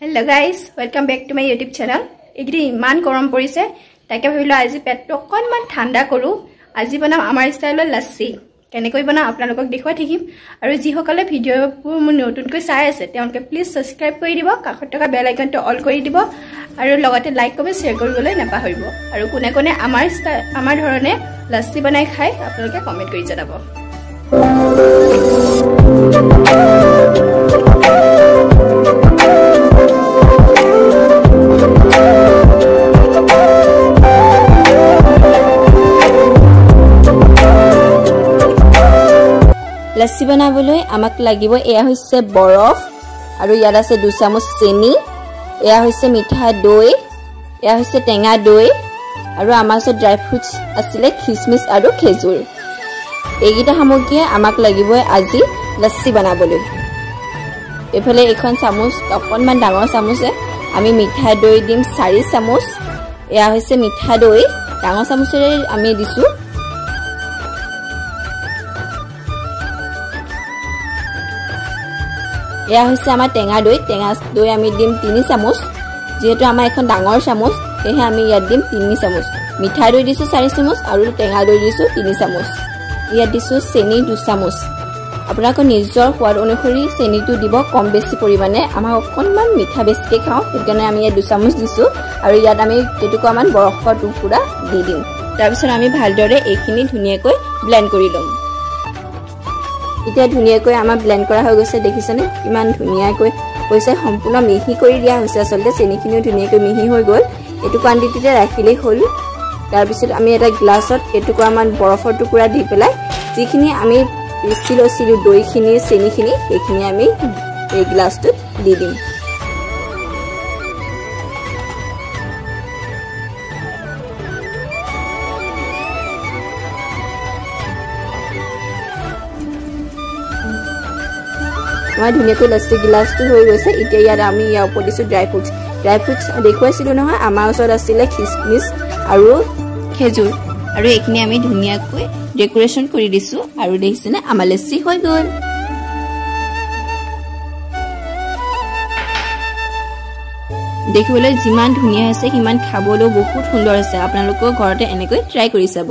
Hello guys, welcome back to my YouTube channel. এইকেইদিন ইমান গৰম পৰিছে, তাকে ভাবিলোঁ আজি পেটটো অকণমান ঠাণ্ডা কৰোঁ। আজি বনাম আমাৰ ষ্টাইলৰ লাচ্চি। কেনেকৈ বনাম আপোনালোকক দেখুৱাই থাকিম। আৰু যিসকলে ভিডিঅ'বোৰ মোৰ নতুনকৈ চাই আছে তেওঁলোকে প্লিজ ছাবস্ক্ৰাইব কৰি দিব, কাষত থকা বেল আইকনটো অল কৰি দিব আৰু লগতে লাইক কমেণ্ট শ্বেয়াৰ কৰিবলৈ নাপাহৰিব। আৰু কোনে কোনে আমাৰ ধৰণে লাচ্চি বনাই খায় আপোনালোকে কমেণ্ট কৰি জনাব। লাচ্চি বনাবলৈ আমাক লাগিব এয়া হৈছে বৰফ আৰু ইয়াত আছে 2 চামুচ চেনি, এয়া হৈছে মিঠা দৈ, এয়া হৈছে টেঙা দৈ আৰু আমাৰ ওচৰত ড্ৰাই ফ্ৰুটছ আছিলে খিচমিচ আৰু খেজুৰ। এইকেইটা সামগ্ৰীয়ে আমাক লাগিব আজি লাচ্চি বনাবলৈ। এইফালে এইখন চামুচ অকণমান ডাঙৰ চামুচে আমি মিঠা দৈ দিম 4 চামুচ। এয়া হৈছে মিঠা দৈ, ডাঙৰ চামুচেৰে আমি দিছোঁ। এয়া হৈছে আমাৰ টেঙা দৈ, টেঙা দৈ আমি দিম 3 চামুচ। যিহেতু আমাৰ এখন ডাঙৰ চামুচ সেয়েহে আমি ইয়াত দিম 3 চামুচ। মিঠা দৈ দিছোঁ 4 চামুচ আৰু টেঙা দৈ দিছোঁ 3 চামুচ। ইয়াত দিছোঁ চেনি 2 চামুচ। আপোনালোকৰ নিজৰ সোৱাদ অনুসৰি চেনিটো দিব কম বেছি পৰিমাণে। আমাক অকণমান মিঠা বেছিকৈ খাওঁ সেইকাৰণে আমি ইয়াত 2 চামুচ দিছোঁ। আৰু ইয়াত আমি কেইটুকুৰামান বৰফৰ টুকুৰা দি দিম। তাৰপিছত আমি ভালদৰে এইখিনি ধুনীয়াকৈ ব্লেণ্ড কৰি ল'ম। এতিয়া ধুনীয়াকৈ আমাৰ ব্লেণ্ড কৰা হৈ গৈছে, দেখিছেনে কিমান ধুনীয়াকৈ হৈছে, সম্পূৰ্ণ মিহি কৰি দিয়া হৈছে। আচলতে চেনিখিনিও ধুনীয়াকৈ মিহি হৈ গ'ল। এইটো কোৱাণ্টিটিতে ৰাখিলেই হ'ল। তাৰপিছত আমি এটা গ্লাছত কেইটুকুৰামান বৰফৰ টুকুৰা দি পেলাই যিখিনি আমি পিচি লৈছিলোঁ দৈখিনি চেনিখিনি সেইখিনি আমি এই গ্লাছটোত দি দিম। আমাৰ ধুনীয়াকৈ লাচ্চি গিলাচটো হৈ গৈছে। এতিয়া ইয়াত আমি ইয়াৰ ওপৰত দিছোঁ ড্ৰাই ফ্ৰুটছ। ড্ৰাই ফ্ৰুটছ দেখুৱাইছিলোঁ নহয়, আমাৰ ওচৰত আছিলে খিচমিচ আৰু খেজুৰ আৰু এইখিনি আমি ধুনীয়াকৈ ডেক'ৰেশ্যন কৰি দিছোঁ। আৰু দেখিছেনে আমাৰ লাচ্চি হৈ গ'ল। দেখিবলৈ যিমান ধুনীয়া হৈছে সিমান খাবলৈও বহুত সুন্দৰ হৈছে। আপোনালোকেও ঘৰতে এনেকৈ ট্ৰাই কৰি চাব।